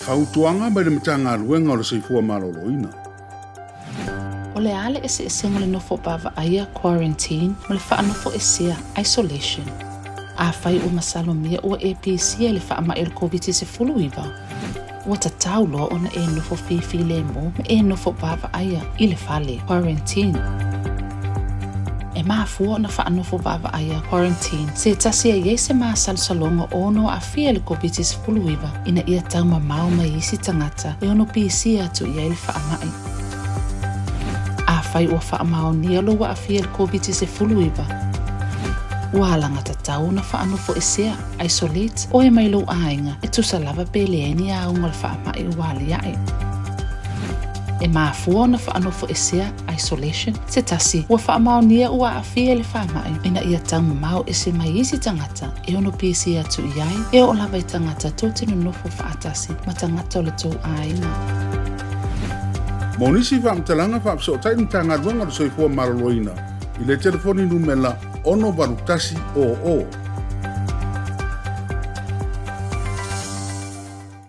Fautuaga mai le Matagaluega o le Soifua Maloloina. O le a le eseesega o le nofo vaavaaia, quarantine, ma le faanofoesea, isolation? Afai ua masalomia ua e pisia i le faamai o le Koviti-19, ua tatau loa ona e nofo fifilemu ma e nofo vaavaaia i le fale, quarantine. E mafua ona faanofo vaavaaia, quarantine, se tasi e i ai se masalosaloga ono aafia i le Koviti-19 ina ia taumamao mai isi tagata e ono pisia atu i ai le faamai. Afai ua faamaonia lou aafia i le Koviti-19, ua alagatatau ona faanofoesea, isolate, oe mai lou aiga e tusa lava pe leai ni auga o le faamai ua aliae. E mafua ona faanofoesea, isolation, se tasi ua faamaonia ua aafia i le faamai ina ia taumamao ese mai isi tagata e ono pisia atu i ai, e oo lava i tagata tou te nonofo faatasi ma tagata o le tou aiga. Mo nisi faamatalaga faafesootai le Matagaluega o le Soifua Maloloina i le telefoni numela 681 00.